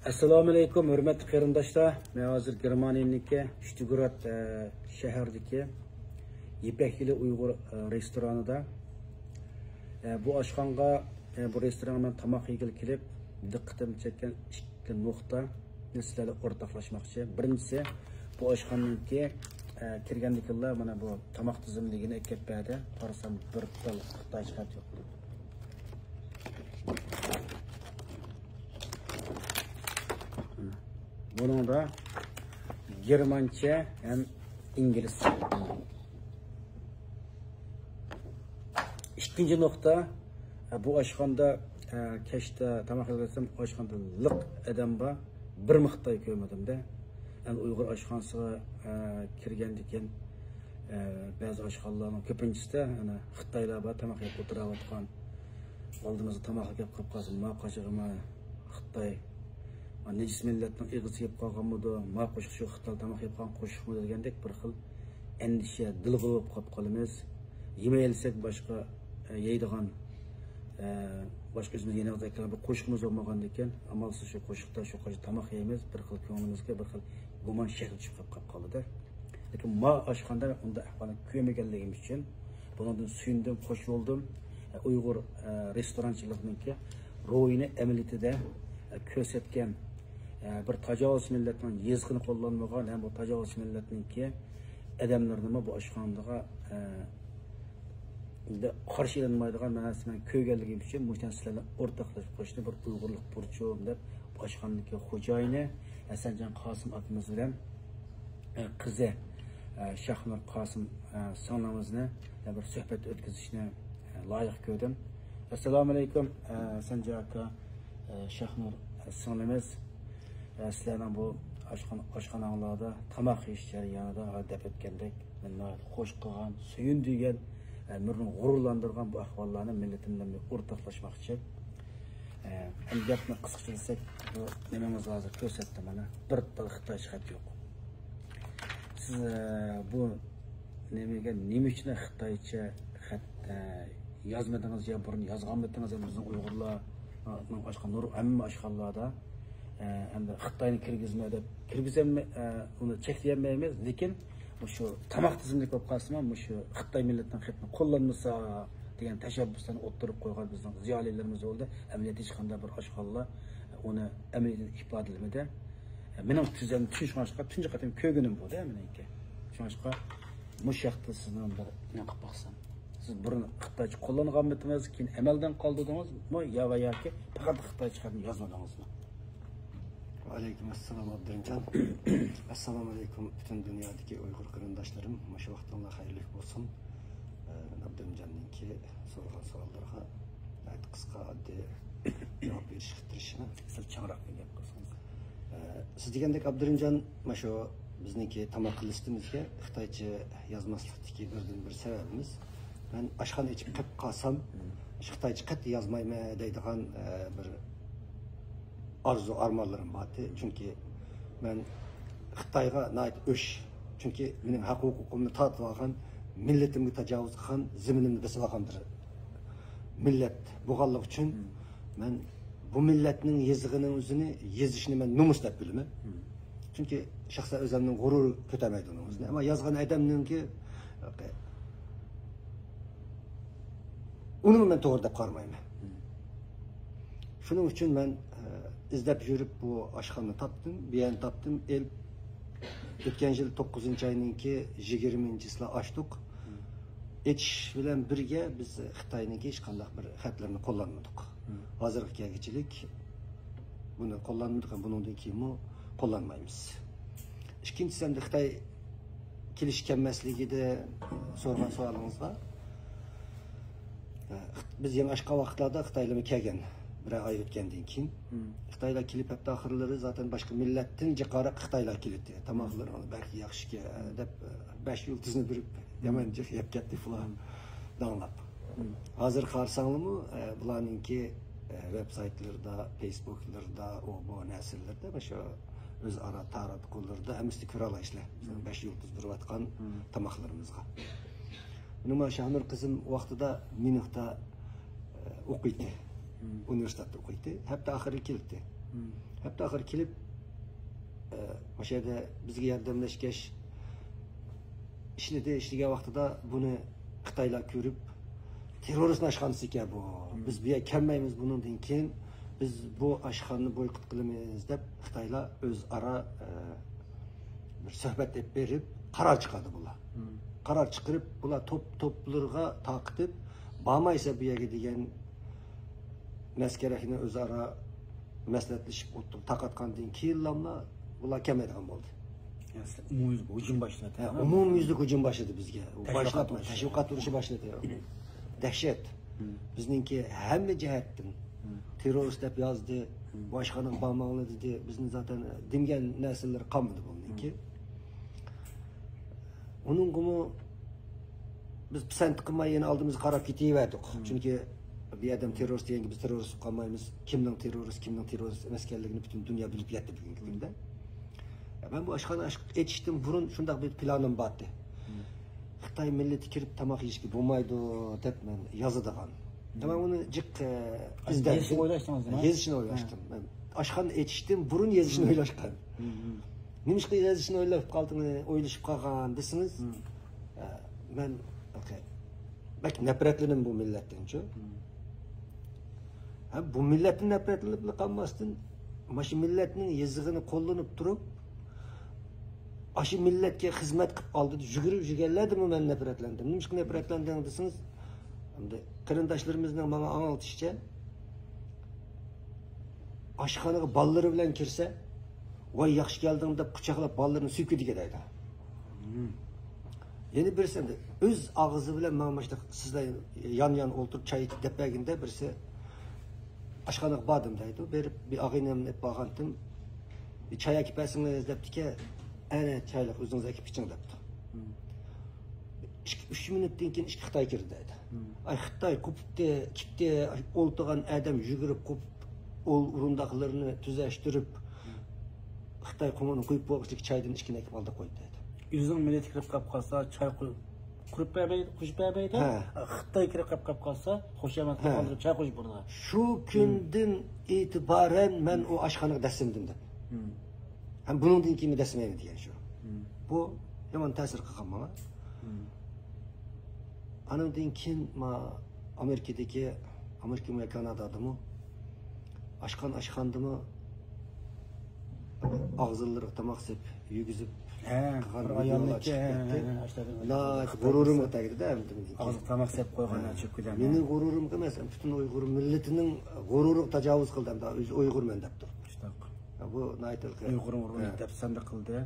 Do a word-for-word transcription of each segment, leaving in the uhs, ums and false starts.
ئەسسالامۇ ئەلەيكۇم، ھۆرمەتلىك قېرىنداشلار. مەن ھازىر گېرمانىيەنىڭكى شتۇتگارت، ئە، شەھىرىدىكى يىپەك يولى ئۇيغۇر، ئە، رېستورانىدا. ئە، بۇ ئاشخانىغا، ئە، بۇ رېستورانغا مەن تاماق يېگىلى كېلىپ، دىققىتىمنى چەككەن ئىككى نۇقتانى سىلەر بىلەن ئورتاقلاشماقچى. بىرىنچىسى، بۇ ئاشخانىنىڭكى، ئە، كىرگەندىكىنلا مانا بۇ تاماق تىزىملىكىنى ئەكەپ بەردى. قارىسام، بىر تال خىتايچە خەت يوق. بۇنىڭدا گېرمانچە ھەم ئىنگلىزچە. ئىككىنچى نۇقتا، بۇ ئاشخانىدا، كەچتە تاماق يەپ كەلسەم، ئاشخانىدا لىق ئادەم بار، بىرمۇ خىتاي كۆرمىدىم-دە. ئەمدى ئۇيغۇر ئاشخانىسىغا كىرگەندىكىن، بەزى ئاشخانىلارنىڭ كۆپىنچىسىدە ئەنە خىتايلار بار، تاماق يەپ ئولتۇرۇۋاتقان. ئالدىمىزغا تاماققا كەپ قاپ قالسا، ما قاشىقىما خىتاي، ما نىجىس مىللەتنىڭ ئېغىزى يەپ قالغانمىدۇ، ما قوشۇق شۇ خىتاي تاماق يەپ قالغان قوشۇقمۇ دېگەندەك بىر خىل ئەندىشە، دىلغۇلۇ بولۇپ قاپ قالىمىز. يېمەيلىسەك باشقا، ئە، يەيدىغان، ئە، باشقا ئۆزىمىز يەيدىغان بىر قوشۇقىمىز بولمىغاندىكىن، ئامالسىز شۇ قوشۇقتا شۇ قاچا تاماق يەيمىز، بىر خىل كۆڭلىمىزگە بىر خىل گۇمان شەكلى چۈشۈپ قاپ قالىدۇ. لېكىن ما ئاشخانىدا مەن ئۇنداق ئەھۋالنى كۆرمىگەنلىكىم ئۈچۈن بۇنىڭدىن سۆيۈندۈم، خوش بولدۇم. ئۇيغۇر، ئە، رېستورانچىلىقنىڭكى روھىنى ئەمەلىيىتىدە، ئە، كۆرسەتكەن، ئە، بىر تاجاۋۇزچى مىللەتنىڭ يېزىقىنى قوللانمىغان ھەم بۇ تاجاۋۇزچى مىللەتنىڭكى ئادەملىرىنىمۇ بۇ ئاشخانىغا، ئە، قارشى ئېلىنمايدىغان مەنىسى مەن كۆرگەنلىكىم ئۈچۈن مۇشۇ نەرسىلەرنى ئورتاقلاشقا قوشۇشنى بىر ئۇيغۇرلۇق بۇرچۇم دەپ، بۇ ئاشخانىدىكى خوجايىنى ھەسەنجان قاسىم ئاكىمىز بىلەن، ئە، قىزى، ئە، شاھنۇر قاسىم، ئە، سىڭلىمىزنى بىر سۆھبەت ئۆتكۈزۈشنى، ئە، لايىق كۆردۈم. ئەسسالامۇ ئەلەيكۇم، ئە، ھەسەنجان ئاكا، ئە، شاھنۇر، ئە، سىڭلىمىز. ئە، سىلەرنىڭ بۇ ئاشخانا-، ئاشخاناڭلاردا تاماق يېيىش جەريانىدا ھازىر دەپ ئۆتكەندەك، مېنى ناھايىتى خوش قىلغان، سۆيۈندۈرگەن، ئە، مېنى غۇرۇرلاندۇرغان بۇ ئەھۋاللارنى مىللىتىم بىلەن ئورتاقلاشماقچى. ئە، ئەمدى گەپنى قىسقىچە دېسەك، بۇ نېمىڭىزنى ھازىر كۆرسەتتىم مانا. بىر تال خىتايچە خەت يوق. سىز، ئە، بۇ نېمىگە، نېمە ئۈچۈن خىتايچە خەت، ئە، يازمىدىڭىز يا بۇرۇن يازغانمىدىڭىز؟ يا بىزنىڭ ئۇيغۇرلارنىڭ ئاشخانا، نۇر-، ھەممە ئاشخانىلاردا، ئە، ئەمدى خىتاينى كىرگۈزمە دەپ، كىرگۈزەلمەي، ئە، ئۇنى چەكلىيەلمەيمىز، لېكىن مۇشۇ تاماق تىزىملىك بولۇپ قالسىمۇ، مۇشۇ خىتاي مىللىتىنىڭ خېتىنى قوللانمىسا دېگەن تەشەببۇسلارنى ئوتتۇرىغا قويغان بىزنىڭ زىيالىيلىرىمىز بولدى. ئەمەلىيەتتە ھېچقانداق بىر ئاشخانىلار ئۇنى ئەمەلىيەتتە ئىپادىلىمىدى. مېنىڭ تۈزەم-، شۇڭلاشقا تۇنجى قېتىم كۆرگىنىم بۇ-دە مېنىڭكى. شۇڭلاشقا مۇشۇ ياقتا سىزنىڭ بىر نېمە قىلىپ باقسام. سىز بۇرۇن خىتايچە قوللانغانمىدىڭىز، كېيىن ئەمەلدىن قالدۇردىڭىزمۇ يا ۋە ياكى پەقەت خىتايچە خەتنى يازمىدىڭىزمۇ؟ ۋەئەلەيكۇم ئەسسالام، ئابدۇرېھىمجان. ئەسسالامۇ ئەلەيكۇم، پۈتۈن دۇنيادىكى ئۇيغۇر قېرىنداشلىرىم. مۇشۇ ۋاقتىڭلار خەيرلىك بولسۇن. ئە، مەن ئابدۇرېھىمجاننىڭكى سورىغان سوئاللىرىغا ناھايىتى قىسقا، ئاددىي جاۋاب بېرىشكە تىرىشىمەن. سەل چىڭراق گەپ قىلسىڭىز. ئە، سىز دېگەندەك، ئابدۇرېھىمجان، مانا شۇ بىزنىڭكى تاماق لىستىمىزگە خىتايچە يازماسلىقتىكى بىردىنبىر سەۋەبىمىز، مەن ئاشخانا ئېچىپ قېلىپ قالسام، شۇ خىتايچە قەتئىي يازمايمەن دەيدىغان، ئە، بىر ئارزۇ ئارمانلىرىم بارتى. چۈنكى مەن خىتايغا ناھايىتى ئۆچ. چۈنكى مېنىڭ ھەق ھوقۇقۇمنى تارتىۋالغان، مىللىتىمگە تاجاۋۇز قىلغان، زېمىنىمنى بېسىۋالغان بىر مىللەت بولغانلىقى ئۈچۈن، مەن بۇ مىللەتنىڭ يېزىقىنىڭ ئۆزىنى يېزىشنى مەن نومۇس دەپ بىلىمەن. چۈنكى شەخسەن ئۆزۈمنىڭ غۇرۇرى كۆتەرمەيدۇ ئۇنىڭ ئۆزىنى. ئەمما يازغان ئادەمنىڭكى ئۇنىمۇ مەن توغرا دەپ قارىمايمەن. شۇنىڭ ئۈچۈن مەن، ئە، ئىزدەپ يۈرۈپ بۇ ئاشخانىنى تاپتىم، بۇ يەرنى تاپتىم، ئېلىپ، ئۆتكەن يىل توققۇزىنچى ئاينىڭكى يىگىرمىنچىسىلا ئاچتۇق. ئېچىش بىلەن بىرگە بىز خىتاينىڭكى ھېچقانداق بىر خەتلىرىنى قوللانمىدۇق. ھازىرغا كەلگۈچىلىك بۇنى قوللانمىدۇق ھەم بۇنىڭدىن كېيىنمۇ قوللانمايمىز. ئىككىنچىسى، ئەمدى خىتاي كېلىش كەلمەسلىكىدە سورىغان سوئالىڭىزغا، بىز يېڭى ئاچقان ۋاقىتلاردا خىتايلارمۇ كەلگەن، بىرەر ئاي ئۆتكەندىن كېيىن. خىتايلار كېلىپ، ھەپتە ئاخىرلىرى زاتەن باشقا مىللەتتىن جىقراق خىتايلار كېلەتتى. تاماقلىرىڭىز بەك ياخشىكەن دەپ، بەش يۇلتۇزنى بېرىپ، يامان جىق يەپ كەتتى پۇلان داڭلاپ. ھازىر قارىساڭلارمۇ، ئە، بۇلارنىڭكى، ئە، ۋېب سايتلىرىدا، فېيسبۇكلىرىدا، ئۇ بۇ نەرسىلىرىدە، مۇشۇ ئۆزئارا تاراتقۇلىرىدا ھەممىسىدە كۆرەلايسىلەر. بىزنىڭ بەش يۇلتۇز بېرىۋاتقان تاماقلىرىمىزغا. مېنىڭ شاھنۇر قىزىم ۋاقتىدا ميۇنختا، ئە، ئوقۇيتتى. ئۇنىۋېرسىتېتتا ئوقۇيتتى. ھەپتە ئاخىرى كېلىتتى. ھەپتە ئاخىرى كېلىپ، ئە، مۇشۇ يەردە بىزگە ياردەملەشكەچ ئىشلىدى. ئىشلىگەن ۋاقتىدا بۇنى خىتايلار كۆرۈپ، تېررورىست ئاشخانىسى ئىكەن بۇ. بىز بۇ يەرگە كەلمەيمىز بۇنىڭدىن كېيىن. بىز بۇ ئاشخانىنى بويكوت قىلىمىز دەپ خىتايلار ئۆزئارا، ئە، بىر سۆھبەت ئېلىپ بېرىپ قارار چىقاردى بۇلار. قارار چىقىرىپ، بۇلار توپ، توپلىرىغا تارقىتىپ، بارمايسەن بۇ يەرگە دېگەن مەسكەرەكنى ئۆزئارا مەسلىھەتلىشىپ ئولتۇرۇپ تارقاتقاندىن كېيىنلاملا بۇلار كەلمەيدىغان بولدى. يەنى سىلەر ئومۇميۈزلۈك ھۇجۇم باشلىدى. ھە، ئومۇميۈزلۈك ھۇجۇم باشلىدى بىزگە. تەشۋىقات باشلاپ ئۇرۇشى. تەشۋىقات ئۇرۇشى باشلىدى. دەھشەت. بىزنىڭكى ھەممە جەھەتتىن تېررورىست دەپ يازدى. باشقانىڭ بارماڭلار دېدى. بىزنى زاتەن دېمىگەن نەرسىلىرى قالمىدى بۇنىڭكى. ئۇنىڭغىمۇ بىز پىسەنت قىلماي يەنە ئالدىمىزغا قاراپ كېتىۋەردۇق. چۈنكى بۇ ئادەم تېررورىست دېگەنگە بىز تېررورىست بولۇپ قالمايمىز. كىمنىڭ تېررورىست، كىمنىڭ تېررورىست ئەمەس ئىكەنلىكىنى پۈتۈن دۇنيا بىلىپ يەتتى بۈگۈنكى كۈندە. يا، مەن بۇ ئاشخانا ئاچ-، ئېچىشتىن بۇرۇن شۇنداق بىر پىلانىم بار ئىدى. خىتاي مىللىتى كىرىپ تاماق يېيىشكە بولمايدۇ دەپ مەن يازىدىغان. يا، مەن ئۇنى جىق، ئە، ئىزدەپ يېزىشنى ئويلاشتىڭىز نېمە؟ يېزىشنى ئويلاشتىم. مەن ئاشخانا ئېچىشتىن بۇرۇن يېزىشنى ئويلاشقان. نېمىشقا يېزىشنى ئويلاپ قالدىڭ، ئويلىشىپ قالغان دېسىڭىز، ئە، مەن بەك نەپرەتلىنىمەن بۇ مىللەتتىنچۇ. ھە، بۇ مىللەتتىن نەپرەتلىنىپلا قالماستىن، مانا شۇ مىللەتنىڭ يېزىقىنى قوللىنىپ تۇرۇپ، ئاشۇ مىللەتكە خىزمەت قىلىپ ئالدىدا يۈگۈرۈپ يۈرگەنلەردىنمۇ مەن نەپرەتلەندىم. نېمىشقا نەپرەتلەندىڭ دېسىڭىز، ئەمدى قېرىنداشلىرىمىزنىڭ ماڭا ئاڭلىتىشىچە، ئاشخانىغا بالىلىرى بىلەن كىرسە، ۋاي ياخشى كەلدىڭ دەپ قۇچاقلاپ بالىلىرىنى سۆكىدىكەن دەيدۇ. يەنە بىرسى ئەمدى ئۆز ئاغزى بىلەن ماڭا مۇشۇنداق سىزلەر يان يان ئولتۇرۇپ چاي ئىچىپ دەپ بەرگىنىدە بىرسى ئاشخانىغا باردىم دەيدۇ. بېرىپ بىر ئاغىنەمنى ئېلىپ بارغانتىم. بىر چاي ئەكىپ بەرسىڭىز دەپتىكەن. ئەنە چايلىق ئۆزىڭىز ئەكىپ ئىچىڭ دەپتۇ. ئىككى، ئۈچ مىنۇتتىن كېيىن ئىككى خىتاي كىردى دەيدۇ. ئاي خىتاي قوپۇپتۇ، كېتتى، ئولتۇرغان ئادەم يۈگۈرۈپ قوپۇپ، ئورۇنداقلىرىنى تۈزەشتۈرۈپ، خىتاي قوڭۇرنى قويۇپ بولغۇچىلىك چايدىن ئىككىنى ئەكىپ ئالدى قويدى دەيدۇ. ئۆزىنىڭ مىللىتى كىرىپ قاپ قالسا، چاي قۇ-، قۇرۇپ بەرمەيدۇ، قوشۇپ بەرمەيدۇ. خىتاي كىرىپ قاپ قالسا، خۇشامەت قىلىپ چاي قوشۇپ بېرىدۇ. شۇ كۈندىن ئېتىبارەن مەن ئۇ ئاشخانىغا دەسسىمىدىم دەپ. ھەم بۇنىڭدىن كېيىن دەسسىمەيمەن دېگەن شۇ. بۇ يامان تەسىر قىلغان ماڭا. ئانىڭدىن كېيىن ما ئامېرىكىدىكى، ئامېرىكىمۇ يا كانادادىمۇ ئاشخانا ئاچقاندىمۇ ئاغزىلىرىغا تاماق سېلىپ يېگۈزۈپ قىلغان بىر ۋىدىيولار چىقىپ كەتتى. ناھايىتى غۇرۇرۇمغا تەگدى-دە. ئاغزىغا تاماق سېلىپ قويغان. مېنىڭ غۇرۇرۇمغا ئەمەس، پۈتۈن ئۇيغۇر مىللىتىنىڭ غۇرۇرىغا تاجاۋۇز قىلدى. ئەمدى ئۆزى ئۇيغۇرمەن دەپ تۇرۇپ. بۇ ناھايىتى ئۇيغۇرنى ئۇرۇنۇپ دەپسەندە قىلدى.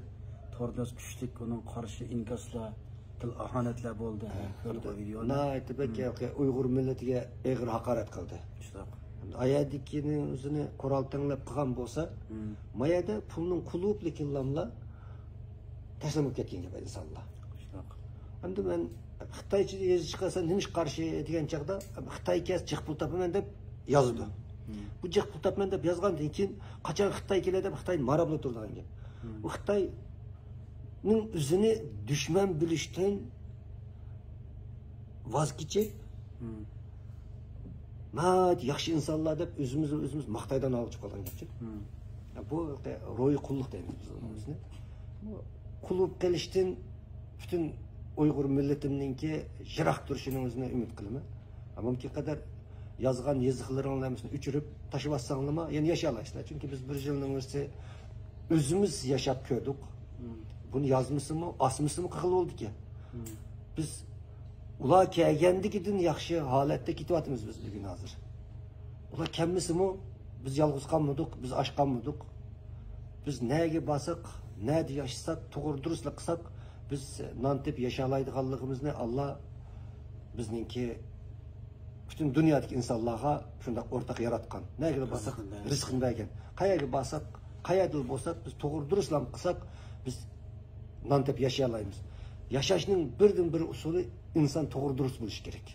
توردا كۈچلۈك ئۇنىڭ قارشى ئىنكاسلار، تىل ئاھانەتلەر بولدى. كۆردۇق ۋىدېونى. ناھايىتى بەك ئۇيغۇر مىللىتىگە ئېغىر ھاقارەت قىلدى. ئايەردىكىنى ئۆزىنى قورال تەڭلەپ قىلغان بولسا، ما يەردە پۇلنىڭ قۇلۇپلىكىنلاملا تەسلىم بولۇپ كەتكەن گەپ ئىنسانلار. ئەمدى مەن خىتايچە يېزىشقا سەن نېمىشقا قارشى دېگەن چاغدا، خىتاي كەلسە جىق پۇل تاپىمەن دەپ يازىدۇ. بۇ جىق پۇل تاپىمەن دەپ يازغاندىن كېيىن، قاچان خىتاي كېلە دەپ خىتاي ماراپ تۇرىدىغان گەپ. بۇ خىتاينىڭ ئۆزىنى دۈشمەن بىلىشتىن ۋاز كېچىپ، ناھايىتى ياخشى ئىنسانلار دەپ ئۆزىمىزنى ئۆزىمىز ماختايدىغان ھالغا چۈشۈپ قالغان گەپچۇ. بۇ روھىي قۇللۇق دەيمىز بىز ئۇنىڭ ئۆزىنى. بۇ قۇلۇپ قېلىشتىن پۈتۈن ئۇيغۇر مىللىتىمنىڭكى يىراق تۇرۇشىنىڭ ئۆزىنى ئۈمىد قىلىمەن. مۇمكىن قەدەر يازغان يېزىقلىرىڭلارنىڭ ھەممىسىنى ئۆچۈرۈپ تاشلىۋەتسەڭلارمۇ يەنە ياشىيالايسىلەر. چۈنكى بىز بىر يىلنىڭ ئۆزى ئۆزىمىز ياشاپ كۆردۇق. بۇنى يازمىسىمۇ، ئاسمىسىمۇ قىلغىلى بولىدىكەن. بىز ئۇلار كەلگەندىكىدىن ياخشى ھالەتتە كېتىۋاتىمىز بىز بۈگۈن ھازىر. ئۇلار كەلمىسىمۇ، بىز يالغۇز قالمىدۇق، بىز ئاچ قالمىدۇق. بىز نەگە بارساق، نەدە ياشىساق، توغرا دۇرۇسلا قىلساق، بىز نان تېپىپ ياشالايدىغانلىقىمىزنى ئاللا بىزنىڭكى پۈتۈن دۇنيادىكى ئىنسانلارغا شۇنداق ئورتاق ياراتقان. نەگىلا بارساق، رىزقىنى بەرگەن. قەيەرگە بارساق، قەيەردىلا بولساق، بىز توغرا دۇرۇسلا قىلساق، بىز نان تېپىپ ياشىيالايمىز. ياشاشنىڭ بىردىن بىر ئۇسۇلى ئىنسان توغرا دۇرۇس بولۇشى كېرەك.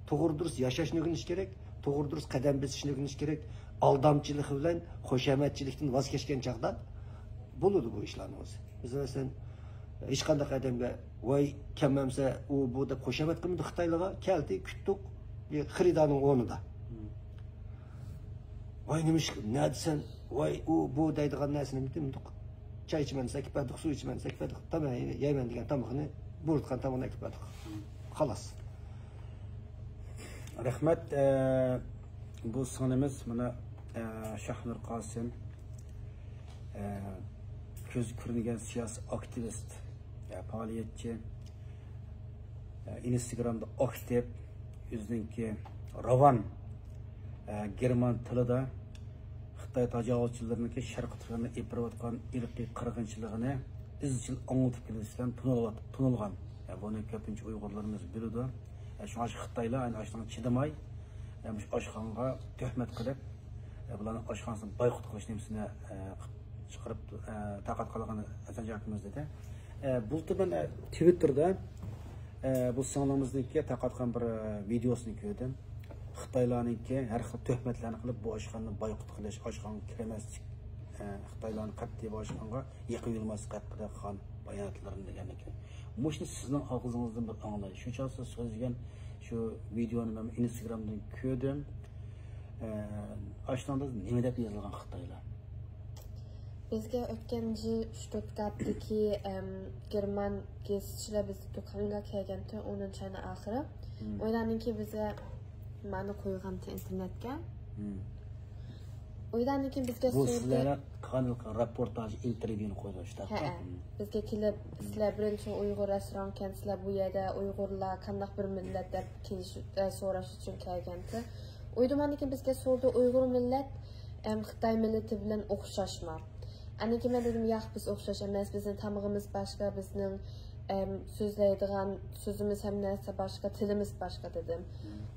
توغرا دۇرۇس ياشاشنى ئۆگىنىش كېرەك، توغرا دۇرۇس قەدەم بېسىشنى ئۆگىنىش كېرەك. ئالدامچىلىق بىلەن خۇشامەتچىلىكتىن ۋاز كەچكەن چاغدا بولىدۇ بۇ ئىشلارنىڭ ئۆزى. بىز مەسىلەن، ھېچقانداق ئادەمگە، ۋاي، كەلمەمسە، ئۇ، بۇ دەپ خۇشامەت قىلمىدۇق خىتايلارغا. كەلدى، كۈتتۇق، بىر خېرىدارنىڭ ئورنىدا. ۋاي، نېمە ئىش، نەدىسەن؟ ۋاي، ئۇ، بۇ دەيدىغان نەرسىنى مۇنداق، چاي ئىچىمەن دېسە ئەكىپ بەردۇق، سۇ ئىچىمەن دېسە ئەكىپ بەردۇق، تاماق يەيمەن دېگەن تامىقىنى، بۇيرۇتقان تامىقىنى ئەكىپ بەردۇق. خالاس. رەھمەت. ئە، بۇ سىڭلىمىز مانا، ئە، شاھنۇر قاسىم، ئە، كۆزى كۆرۈنگەن سىياسىي ئاكتىۋىست، ئە، پائالىيەتچى، ئە، ئىنستاگرامدا ئاكتىپ، ئۆزىنىڭكى راۋان، ئە، گېرمان تىلىدا خىتاي تاجاۋۇزچىلىرىنىڭكى شەرقىي تۈركىستاندا ئېلىپ بېرىۋاتقان ئىرقىي قىرغىنچىلىقىنى ئىزچىل ئاڭلىتىپ كېلىش بىلەن تونۇلغان. ئە، بۇنى كۆپىنچە ئۇيغۇرلىرىمىز بىلىدۇ. ئە، شۇڭا خىتايلار ئەنە ئاشۇنىڭغا چىدىماي، ئە، مۇشۇ ئاشخانىغا تۆھمەت قىلىپ، ئە، بۇلارنىڭ ئاشخانىسىنى بايقۇت قىلىش نېمىسىنى، ئە، چىقىرىپ، ئە، تارقاتقانلىقىنى ھەسەن جاكىمىز دېدى. ئە، بۇلتۇر مەن، ئە، تىۋىتتېردا، ئە، بۇ سىڭلىمىزنىڭكى تارقاتقان بىر، ئە، ۋىدېئوسىنى كۆردۈم. خىتايلارنىڭكى ھەر خىل تۆھمەتلەرنى قىلىپ، بۇ ئاشخانىنى بايقۇت قىلىش، ئاشخانىغا كىرمەسلىك، ئە، خىتايلارنى قەتئىي بۇ ئاشخانىغا يېقىن يولىماسلىق ھەققىدە قىلغان باياناتلىرىنى دېگەندىكىن. مۇشۇنى سىزنىڭ ئاغزىڭىزدىن بىر ئاڭلاي. شۇ چاغدا سىز سۆزلىگەن شۇ ۋىدېئونى مەن ئىنستاگرامدىن كۆردۈم. ئە، ئاشۇنىڭدا نېمە دەپ يېزىلغان خىتايلار؟ بىزگە ئۆتكەن يىل شتۇتگارتتىكى، ئەم، گېرمان گېزىتچىلەر بىز دۇكانغا كەلگەنتى، ئونىنچى ئاينىڭ ئاخىرى. مم. ئۇيلاردىن كېيىن بىزگە مانا قويغانتى ئىنتېرنېتكە. مم. ئۇيلاردىن كېيىن بىزگە بۇ سورىدى. سىلەر قىلغان رېپورتاج، ئىنتېرۋيۇنى قويدۇ شۇنداقمۇ؟ ھەئە. مم. بىزگە كېلىپ، مم. سىلەر بىرىنچى ئۇيغۇر رېستورانكەن، سىلەر بۇ يەردە ئۇيغۇرلار قانداق بىر مىللەت دەپ كېلىش، ئە، سوراش ئۈچۈن كەلگەنتى. ئۇيدۇماندىن كېيىن بىزگە سورىدى، ئۇيغۇر مىللەت ئەم، خىتاي مىللىتى بىلەن ئوخشاشمۇ؟ ئاندىن كېيىن مەن دېدىم، ياق، بىز ئوخشاش ئەمەس، بىزنىڭ تامىقىمىز باشقا، بىزنىڭ، ئەم، سۆزلەيدىغان سۆزىمىز ھەممە نەرسە باشقا، تىلىمىز باشقا دېدىم.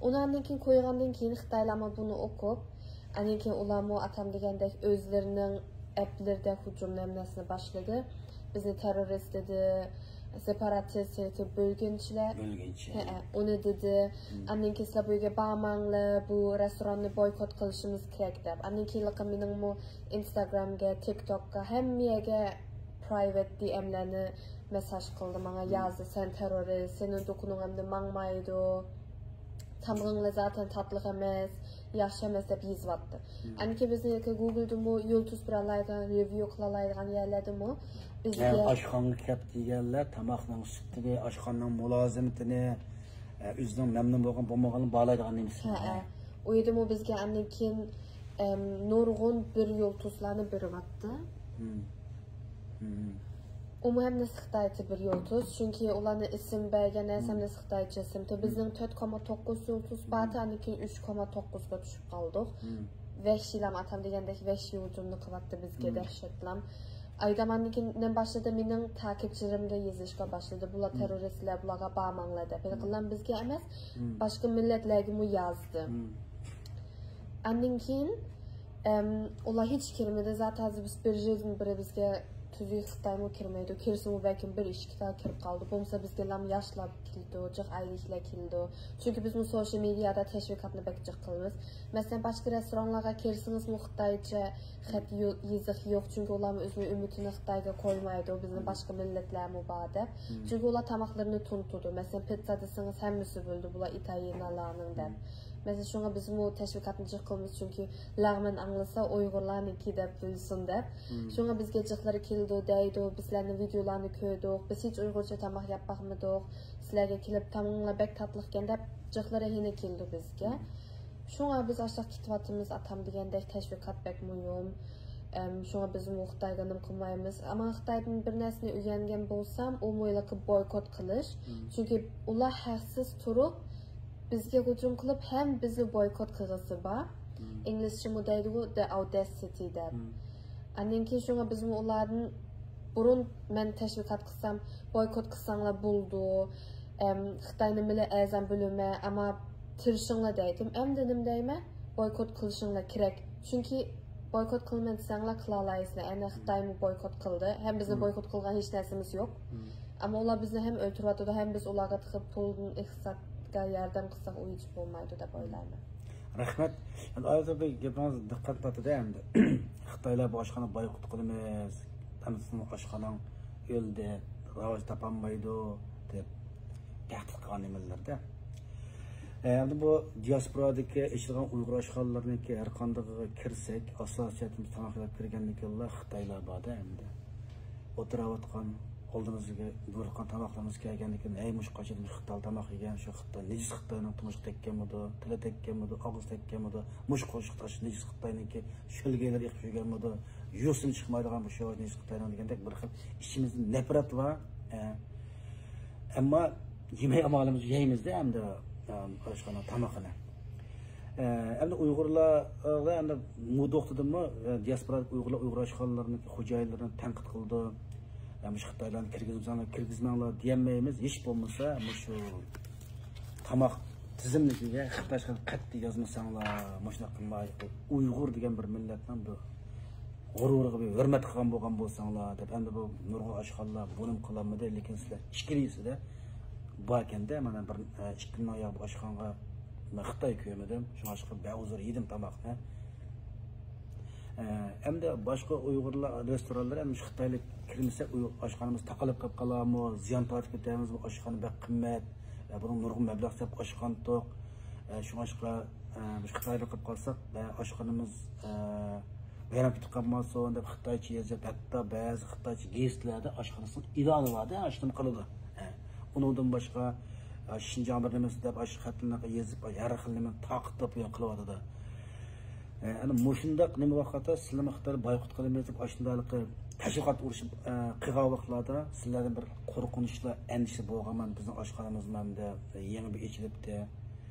ئۇنى ئاندىن كېيىن قويغاندىن كېيىن خىتايلارمۇ بۇنى ئوقۇپ، ئاندىن كېيىن ئۇلارمۇ ئاتام دېگەندەك ئۆزلىرىنىڭ ئەپلىرىدە ھۇجۇمنى ھەممە نەرسىنى باشلىدى. بىزنى تېررورىست دېدى، سېپاراتىست ياكى بۆلگۈنچىلەر. بۆلگۈنچى. ھەئە، ئۇنى دېدى. مم. ئاندىن كېيىن سىلەر بۇ يەرگە بارماڭلار، بۇ رېستوراننى بويكوت قىلىشىمىز كېرەك دەپ. ئاندىن كېيىنلىقى مېنىڭمۇ ئىنستاگرامغا، تىكتوكقا، ھەممە يەرگە پرايۋېت دىئېملەرنى مېسساژ قىلدى ماڭا، مم. يازدى، سەن تېررورىست، سېنىڭ دۇكىنىڭ ئەمدى ماڭمايدۇ. تامىقىڭلار زاتەن تاتلىق ئەمەس، ياخشى ئەمەس دەپ يېزىۋاتتى. مم. ئاندىن كېيىن بىزنى ياكى گوگلدىمۇ يۇلتۇز بېرەلەيدىغان، رېۋيۇ قىلالايدىغان يەرلەردىمۇ بىزگە يەنى ئاشخانىغا كەپ دېگەنلەر تاماقنىڭ سۈپىتىنى، ئاشخانىنىڭ مۇلازىمىتىنى، ئە، ئۆزىنىڭ مەمنۇن بولغان بولمىغانلىقىنى باھالايدىغان نېمىسى. ھەئە. ئۇ يەردىمۇ بىزگە ئاندىن كېيىن، ئەم، نۇرغۇن بىر يۇلتۇزلارنى بېرىۋاتتى. مم. مم. ئۇمۇ ھەممىسى خىتايچە بىر يۇلتۇز. چۈنكى ئۇلارنىڭ ئىسىم بەرگەن نەرسە مم. ھەممىسى خىتايچە ئىسىمتى. مم. بىزنىڭ تۆت كوما توققۇز يۇلتۇز بارتى، مم. ئاندىن كېيىن ئۈچ كوما توققۇزغا چۈشۈپ قالدۇق. مم. ۋەھشىيلام ئاتام دېگەندەك ۋەھشىي ھۇجۇمنى قىلىۋاتتى بىزگە، مم. دەھشەتلام. ئايدام ئاندىن كېيىن باشلىدى، مېنىڭ تاكىپچىلىرىمگە يېزىشقا باشلىدى. بۇلار مم. تېررورىستلەر، بۇلارغا بارماڭلار دەپ. مم. ھېلىقىلام بىزگە ئەمەس، مم. باشقا مىللەتلەرگىمۇ يازدى. مم. ئاندىن كېيىن، ئەم، ئۇلار ھېچ كىرمىدى. زات ھازىر بىز بىر يىلدىن بېرى بىزگە تۈزۈك خىتايمۇ كىرمەيدۇ. كىرسىمۇ بەلكىم بىر ئىككىتا كىرىپ قالىدۇ. بولمىسا بىزگە لام ياشلار كېلىدۇ، جىق ئايال كىشىلەر كېلىدۇ. چۈنكى بىزمۇ سوشال مېدىيادا تەشۋىقاتنى بەك جىق قىلىمىز. مەسىلەن، باشقا رېستورانلارغا كىرسىڭىزمۇ خىتايچە خەت يو-، يېزىق يوق. چۈنكى ئۇلارمۇ ئۆزىنىڭ ئۈمىدىنى خىتايغا قويمايدۇ. بىزنىڭ مم. باشقا مىللەتلەرمۇ بار دەپ. مم. چۈنكى ئۇلار تاماقلىرىنى تونۇتىدۇ. مەسىلەن، پىتزا دېسىڭىز ھەممىسى بىلىدۇ. بۇلار ئىتالىيەلەرنىڭ دەپ. مم. مەسىلەن، شۇڭا بىزمۇ تەشۋىقاتنى جىق قىلىمىز، چۈنكى لەڭمەن ئاڭلىسا ئۇيغۇرلارنىڭكى دەپ بىلسۇن دەپ. مم. شۇڭا بىزگە جىقلىرى كېلىدۇ، دەيدۇ، بىز سىلەرنىڭ ۋىدىيولارنى كۆردۇق، بىز ھېچ ئۇيغۇرچە تاماق يەپ باقمىدۇق، سىلەرگە كېلىپ تامىقىڭلار بەك تاتلىقكەن دەپ جىقلىرى يەنە كېلىدۇ بىزگە. مم. شۇڭا بىز ئاشۇنداق كېتىۋاتىمىز، ئاتام دېگەندەك تەشۋىقات بەك مۇھىم. ئەم، شۇڭا بىزمۇ خىتايغا نېمە قىلمايمىز. ئەمما خىتايدىن بىر نەرسىنى ئۆگەنگەن بولسام، ئۇ مۇيلىقى بويكوت قىلىش. مم. چۈنكى ئۇلار ھەقسىز تۇرۇپ، بىزگە ھۇجۇم قىلىپ ھەم بىزنى بويكوت قىلغۇسى بار. مم. ئىنگلىزچىمۇ دەيدىغۇ، the audacity دەپ. مم. ئاندىن كېيىن شۇڭا بىزمۇ ئۇلاردىن بۇرۇن مەن تەشۋىقات قىلسام، بويكوت قىلساڭلار بولىدۇ. ئەم، خىتاينى مىللىي ئەرزان بۆلىمەن، ئەمما تىرىشىڭلار دەيتتىم. ئەمدى نېمە دەيمەن؟ بويكوت قىلىشىڭلار كېرەك. چۈنكى بويكوت قىلىمەن دېسەڭلار قىلالايسىلەر. ئەنە خىتايمۇ بويكوت قىلدى. ھەم بىزنى مم. بويكوت قىلغان ھېچ نەرسىمىز يوق. مم. ئەمما ئۇلار بىزنى ھەم ئۆلتۈرۈۋاتىدۇ، ھەم بىز ئۇلارغا تېخى پۇلدىن ئىقتىسادقا ياردەم قىلساق، ئۇ ھېچ بولمايدۇ دەپ ئويلايمەن. رەھمەت. ئەمدى ئايزا بىر گېپىڭىز دىققەت تارتىدۇ ئەمدى. خىتايلار بۇ ئاشخانا بويكوت قىلىمىز، ئەمدى سىزنىڭ ئاشخاناڭ ئۆلدى، راۋاج تاپالمايدۇ دەپ تەھدىت قىلغان نېمىلەردە. ئەمدى بۇ دىياسپورادىكى ئېچىلغان ئۇيغۇر ئاشخانىلىرىنىڭكى ھەر قاندىقىغا كىرسەك، ئاساسىي جەھەتتىن تاماق يەپ كىرگەندىن كېيىنلا خىتايلار بار-دە ئەمدى. ئولتۇراۋاتقان، ئالدىمىزدىكى بۇيرۇتقان تاماقلىرىمىز كەلگەندىن كېيىن، ھەي، مۇشۇ قاچان خىتاي تاماق يېگەن، شۇ خىتاي نىجىس خىتاينىڭ تۇمشۇقى تەگكەنمىدۇ، تىلى تەگكەنمىدۇ، ئاغزى تەگكەنمىدۇ، مۇشۇ قوشۇق تاش نىجىس خىتاينىڭكى شۆلگىلىرى ئېقىپ يۈرگەنمىدۇ، يۈرسىمۇ چىقمايدىغان بۇ شوۋاژ نىجىس خىتاينىڭ دېگەندەك بىر خىل ئىچىمىزدە نەپرەت بار. ئە، ئەمما يېمەي ئامالىمىز يەيمىز-دە ئەمدى، ئە، ئاشخانا تامىقىنى. ئە، ئەمدى ئۇيغۇرلارغا ئەمدى مۇ دوختىدىمۇ، ئە، دىياسپورادىكى ئۇيغۇرلار ئۇيغۇر ئاشخانىلىرىنىڭ خوجايىنلىرىنى تەنقىد قىلىدۇ. ئە، مۇشۇ خىتايلارنى كىرگۈزمەڭلار، كىرگۈزمەڭلار دېيەلمەيمىز. ھېچ بولمىسا مۇشۇ تاماق تىزىملىكىگە خىتايچە قەتئىي يازمىساڭلار، مۇشۇنداق قىلماي، ئۇيغۇر دېگەن بىر مىللەتنىڭ بىر غۇرۇرىغا بىر ھۆرمەت قىلغان بولغان بولساڭلار دەپ، ئەمدى بۇ نۇرغۇن ئاشخانىلار بۇنىمۇ قىلالمىدى، لېكىن سىلەر ئىچكىرىسىدە باركەندە، مانا بىر، ئە، ئىككى مىڭ ياغ بۇ ئاشخانىغا مەن خىتاي كۆرمىدىم، شۇڭلاشقا بەزى يېدىم تاماقنى. ئە، ئەمدى باشقا ئۇيغۇرلار رېستورانلىرى، ئەمدى مۇشۇ خىتايلىق كىرمىسە، ئۇيغۇر ئاشخانىمىز تاقىلىپ قېلىپ قالارمۇ، زىيان تارتىپ كېتەرمىزمۇ، ئاشخانا بەك قىممەت، ئە، بۇنىڭ نۇرغۇن مەبلەغ سېلىپ ئاچقانتۇق، ئە، شۇڭلاشقا، ئە، مۇشۇ خىتايلىق قىلىپ قالساق، ئە، ئاشخانىمىز، ئە، ۋەيران كېتىپ قالماسۇن دەپ خىتايچە يېزىپ، ھەتتا بەزى خىتايچە گېزىتلەردە ئاشخانىسىنىڭ ئېلانى بار-دە، ئاشۇنىمۇ قىلىدۇ. ئە، ئۇنىڭدىن باشقا، ئە، شىنجاڭ بىر نېمىسى دەپ ئاشۇ خەتلىرىنى يېزىپ، ھەر خىل نېمىنى تارقىتىپ قىلىۋاتىدۇ. ئە، ئەنە مۇشۇنداق نېمە ۋاقىتتا سىلەرمۇ خىتاينى بايقۇت قىلىمىز دەپ ئاشۇنداق تەشۋىقات ئۇرۇشى، ئە، قىلغان ۋاقىتلاردا سىلەردىن بىر قورقۇنچلار، ئەندىشە بولغانمۇ، بىزنىڭ ئاشخانىمىزمۇ ئەمدى يېڭى بىر ئېچىلىپتۇ،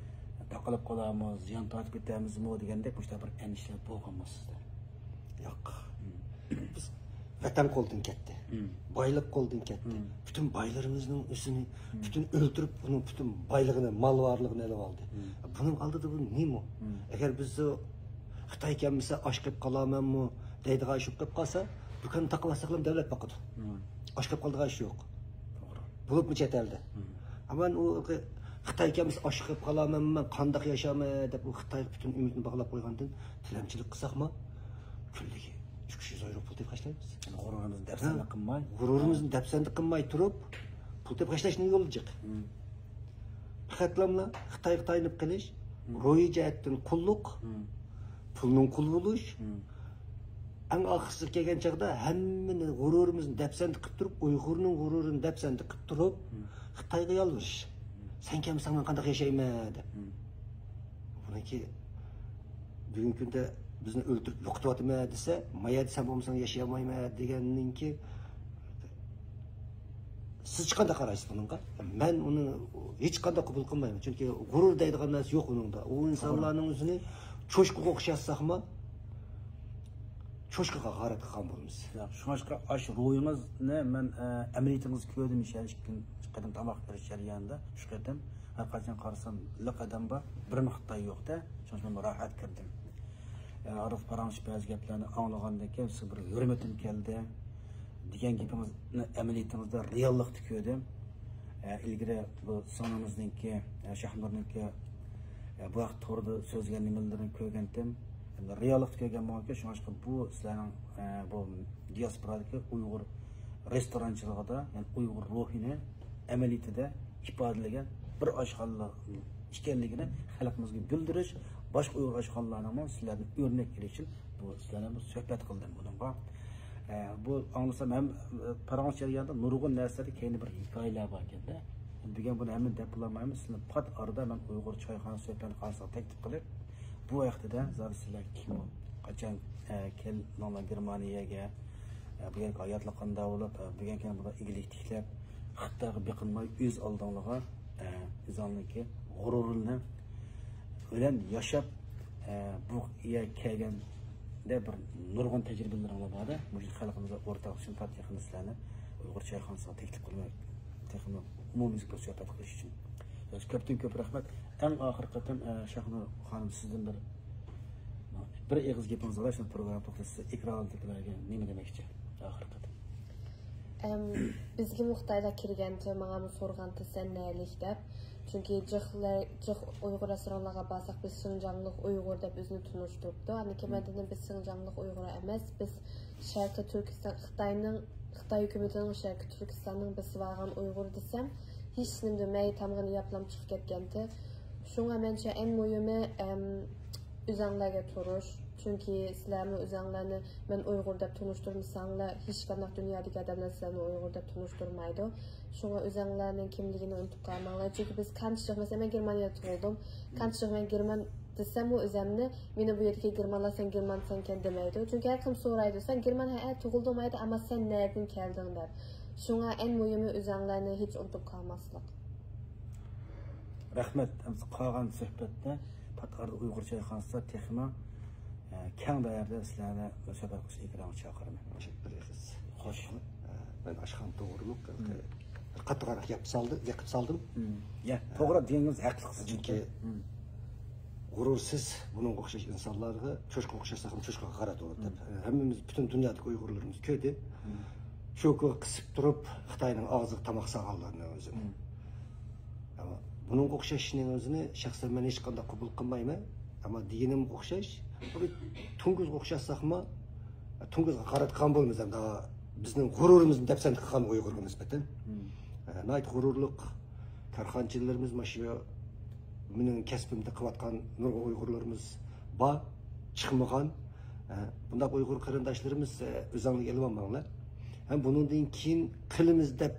تاقىلىپ قالارمۇ، زىيان تارتىپ كېتەرمىزمۇ دېگەندەك مۇشۇنداق بىر ئەندىشىلەر بولغانمۇ سىزدە؟ ياق. بىز ۋەتەن قولدىن كەتتى. بايلىق قولدىن كەتتى. پۈتۈن بايلىرىمىزنىڭ ئۆزىنى، پۈتۈن ئۆلتۈرۈپ، ئۇنىڭ پۈتۈن بايلىقىنى، مال بارلىقىنى ئېلىپ ئالدى. بۇنىڭ ئالدىدا بۇ نېمە؟ ئەگەر بىز خىتاي كەلمىسە ئاچ قېلىپ قالامەنمۇ دەيدىغان ئىش بولۇپ قالسا، دۇكاننى تاقىۋەتسەكلا دۆلەت باقىدۇ. ئاچ قېلىپ قالىدىغان ئىش يوق. توغرا. بولۇپمۇ چەت ئەلدە. ئەمما ئۇ خىتاي كەلمىسە ئاچ قېلىپ قالامەنمۇ، مەن قانداق ياشايمەن دەپ ئۇ خىتايغا پۈتۈن ئۈمىدىنى باغلاپ قويغاندىن تىلەمچىلىك قىلساقمۇ، كۈنلۈكى ئۈچ يۈز يۈرو پۇل تېپىپ خەجلەيمىز. يەنى غۇرۇرىمىزنى دەپسەندە قىلماي. غۇرۇرىمىزنى دەپسەندە قىلماي تۇرۇپ، پۇل تېپىپ خەجلەشنىڭ يولى جىق. پەقەتلەملا خىتايغا تايىنىپ قېلىش، روھىي جەھەتتىن قۇللۇق، پۇلنىڭ قۇلى بولۇش. ئەڭ ئاخىرسىغا كەلگەن چاغدا ھەممىنى غۇرۇرىمىزنى دەپسەندە قىلىپ تۇرۇپ، ئۇيغۇرنىڭ غۇرۇرىنى دەپسەندە قىلىپ تۇرۇپ، خىتايغا يالۋۇرۇش. سەن كەلمىسەڭ مەن قانداق ياشايمەن دەپ. بۇنىڭكى بۈگۈنكى كۈندە بىزنى ئۆلتۈرۈپ يوقىتىۋاتىمەن دېسە، ما يەردە سەن بولمىساڭ ياشىيالمايمەن دېگەننىڭكى، سىز قانداق قارايسىز بۇنىڭغا؟ مەن ئۇنى ھېچقانداق قوبۇل قىلمايمەن. چۈنكى غۇرۇر دەيدىغان نەرسە يوق ئۇنىڭدا. ئۇ ئىنسانلارنىڭ ئۆزىنى چوشقىغا ئوخشاتساقمۇ، چوشقىغا ھاقارەت قىلغان بولىمىز. شۇڭلاشقا ئاشۇ روھىڭىزنى مەن، ئە، ئەمەلىيىتىڭىزنى كۆردۈم، ئىككى قېتىم تاماق بېرىش جەريانىدا، ئۈچ قېتىم. ھەر قاچان قارىسام، لىق ئادەم بار، بىرمۇ خىتاي يوق-دە. شۇڭا مەن راھەت كىردىم. ئارىدا پاراڭلىشىپ بەزى گەپلەرنى ئاڭلىغاندىن كېيىن سىزگە بىر ھۆرمىتىم كەلدى. دېگەن گېپىڭىزنى ئەمەلىيىتىڭىزدە رېئاللىقتا كۆردۈم. ئە، ئىلگىرى بۇ سىڭلىمىزنىڭكى، ئە، شاھنۇرنىڭكى، ئە، بۇ ھەقتە توردا سۆزلىگەن نېمىلىرىنى كۆرگەنتىم. ئەمدى رېئاللىقتا كۆرگەن بولغانكەن، شۇڭلاشقا بۇ سىلەرنىڭ، ئە، بۇ دىياسپورادىكى ئۇيغۇر رېستورانچىلىقىدا، يەنى ئۇيغۇر روھىنى ئەمەلىيىتىدە ئىپادىلىگەن بىر ئاشخانا ئىكەنلىكىنى خەلقىمىزگە بىلدۈرۈش، باشقا ئۇيغۇر ئاشخانىلارنىڭمۇ سىلەردىن ئۆرنەك ئېلىش ئۈچۈن بۇ سىلەر بىلەن بىر سۆھبەت قىلدىم بۇنىڭغا. ئە، بۇ ئاڭلىسام ھەم، ئە، پاراڭلىشىش جەريانىدا نۇرغۇن نەرسىلەردە كەينىدە بىر ھېكايىلەر باركەن-دە. بۈگۈن بۇنى ھەممىنى دەپ بولالمايمىز. سىلەرنى پات ئارىدا مەن ئۇيغۇر چايخانا سۆھبەتخانىسىغا تەكلىپ قىلىپ، بۇ ھەقتىدە زادى سىلەر كىم، قاچان، ئە، كەلدىڭلار گېرمانىيەگە، ئە، بۇ يەرگە ھاياتلىق قانداق بولۇپ، ئە، بۈگۈن كېيىن بۇدا ئىگىلىك تىكلەپ، خىتايغا بېقىنماي ئۆز ئالدىڭلارغا، ئە، ئۆزۈڭلارنىڭكى غۇرۇرىنى بىلەن ياشاپ، ئە، بۇ يەرگە كەلگەندە بىر نۇرغۇن تەجرىبىلىرىڭلار بار-دە، مۇشۇ خەلقىمىزگە ئورتاقلىشىپ پات يېقىندا سىلەرنى ئۇيغۇر چايخانىسىغا تەكلىپ قىلماي، تېخىمۇ ئومۇميۈزلۈك بىر سۆھبەت قىلىش ئۈچۈن. كۆپتىن كۆپ رەھمەت. ئەڭ ئاخىرقى قېتىم، ئە، شاھنۇر خانىم، سىزدىن بىر، بىر ئېغىز گېپىڭىز بار، شۇ پروگرامما توختىسا، ئېكران ئالدىدىكىلەرگە نېمە دېمەكچى؟ ئاخىرقى قېتىم. ئەم، بىزگىمۇ خىتايلار كىرگەنچە ماڭامۇ سورىغانتى سەن نەلىك دەپ. چۈنكى جىقلار، جىق ئۇيغۇر رېستورانلارغا بارساق، بىز شىنجاڭلىق ئۇيغۇر دەپ ئۆزىنى تونۇشتۇرۇپتۇ. ئاندىن كېيىن مەن دېدىم، بىز شىنجاڭلىق ئۇيغۇر ئەمەس، بىز شەرقىي تۈركىستان، خىتاينىڭ، خىتاي ھۆكۈمىتىنىڭ شەرقىي تۈركىستاننىڭ بېسىۋالغان ئۇيغۇرى دېسەم، ھېچ نېمە دېمەي، تامغىنى ياپلام چىقىپ كەتكەنتى. شۇڭا مەنچە ئەڭ مۇھىمى، ئەم، ئۆزەڭلارگە تۇرۇش. چۈنكى سىلەرمۇ ئۆزەڭلارنى مەن ئۇيغۇر دەپ تونۇشتۇرمىساڭلار، ھېچقانداق دۇنيادىكى ئادەملەر سىلەرنى ئۇيغۇر دەپ تونۇشتۇرمايدۇ. شۇڭا ئۆزەڭلارنىڭ كىملىكىنى ئۇنتۇپ قالماڭلار. چۈنكى بىز كانچىق، مەسىلەن، مەن گېرمانىيەدە تۇغۇلدۇم. كانچىق، مەن گېرمان دېسەممۇ ئۆزەمنى، مېنى بۇ يەردىكى گېرمانلار سەن گېرمانسەنكەن دېمەيدۇ. چۈنكى ھەر كىم سورايدۇ، سەن گېرمان، ھەئە، تۇغۇلدۇم، ھەئە، ئەمما سەن نەدىن كەلدىڭ دەپ. شۇڭا ئەڭ مۇھىمى ئۆزەڭلارنى ھېچ ئۇنتۇپ قالماسلىق. رەھمەت. ئەمدى قالغان سۆھبەتنى پات ئارىدا ئۇيغۇر چايخانىسىدا تېخىمۇ، ئە، كەڭ دائىرىدە سىلەرنى سۆھبەت قىلىش ئېكرانغا چاقىرىمەن. تەشەككۈر قىلىمىز. خوش. ئە، مەن ئاشخانا توغرۇلۇق، مم، قاتتىقراق گەپ سالدى، گەپ سالدىم. مم. يا، توغرا دېگىنىڭىز ھەقلىقسىز. چۈنكى، مم، غۇرۇرسىز، بۇنىڭغا ئوخشاش ئىنسانلارغا چوشقا ئوخشاتساقمۇ چوشقىغا قارىدۇ دەپ. مم. ھەممىمىز، پۈتۈن دۇنيادىكى ئۇيغۇرلىرىمىز كۆردى. مم. شوكىغا قىسىپ تۇرۇپ، خىتاينىڭ ئاغزىغا تاماق سالغانلارنىڭ ئۆزىنى. مم. ئەمما بۇنىڭغا ئوخشاشنىڭ ئۆزىنى شەخسەن مەن ھېچقانداق قوبۇل قىلمايمەن. ئەمما دېگىنىمگە ئوخشاش، بىر توڭگۇزغا ئوخشاتساقمۇ، توڭگۇزغا قاراتقان بولىمىز ئەمدى، بىزنىڭ غۇرۇرىمىزنى دەپسەندە قىلغان ئۇيغۇرغا نىسبەتەن. مم. ئە، ناھايىتى غۇرۇرلۇق. كارخانىچىلىرىمىز مانا شۇ مېنىڭ كەسپىمدە قىلىۋاتقان نۇرغۇن ئۇيغۇرلىرىمىز بار، چىقمىغان. ئە، بۇنداق ئۇيغۇر قېرىنداشلىرىمىز، ئە، ئۆزەڭلارگە ئېلىۋالماڭلار. ھەم بۇنىڭدىن كېيىن قىلىمىز دەپ،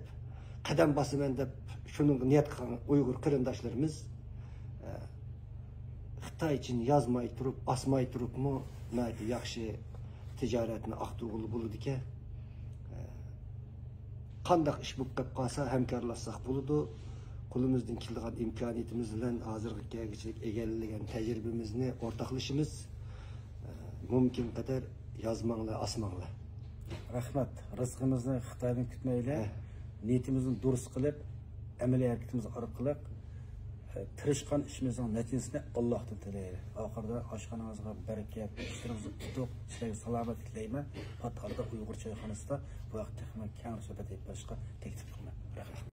قەدەم باسىمەن دەپ، شۇنىڭغا نىيەت قىلغان ئۇيغۇر قېرىنداشلىرىمىز، ئە، خىتايچىنى يازماي تۇرۇپ، ئاسماي تۇرۇپمۇ ناھايىتى ياخشى تىجارەتنى ئاختۇرغىلى بولىدىكەن. ئە، قانداق ئىش بولۇپ قېلىپ قالسا، ھەمكارلاشساق بولىدۇ. قولىمىزدىن كېلىدىغان ئىمكانىيىتىمىز بىلەن ھازىرغا كەلگۈچىلىك ئىگىلىگەن تەجرىبىمىزنى ئورتاقلىشىمىز. ئە، مۇمكىن قەدەر يازماڭلار، ئاسماڭلار. رەھمەت. رىزقىمىزنى خىتايدىن كۈتمەيلى. ھە. نىيىتىمىزنى دۇرۇس قىلىپ، ئەمەلىي ھەرىكىتىمىز ئارقىلىق، ئە، تىرىشقان ئىشىمىزنىڭ نەتىجىسىنى ئاللاھتىن تىلەيلى. ئاخىرىدا ئاشخانىڭىزغا بەرىكەت، ئىشلىرىڭىزدا ئۇتۇق، سىلەرگە سالامەتلىك تىلەيمەن. پات ئارىدا ئۇيغۇر چايخانىسىدا بۇ ھەقتە تېخىمۇ كەڭ سۆھبەت ئېلىپ بېرىشقا تەكلىپ قىلىمەن. رەھمەت.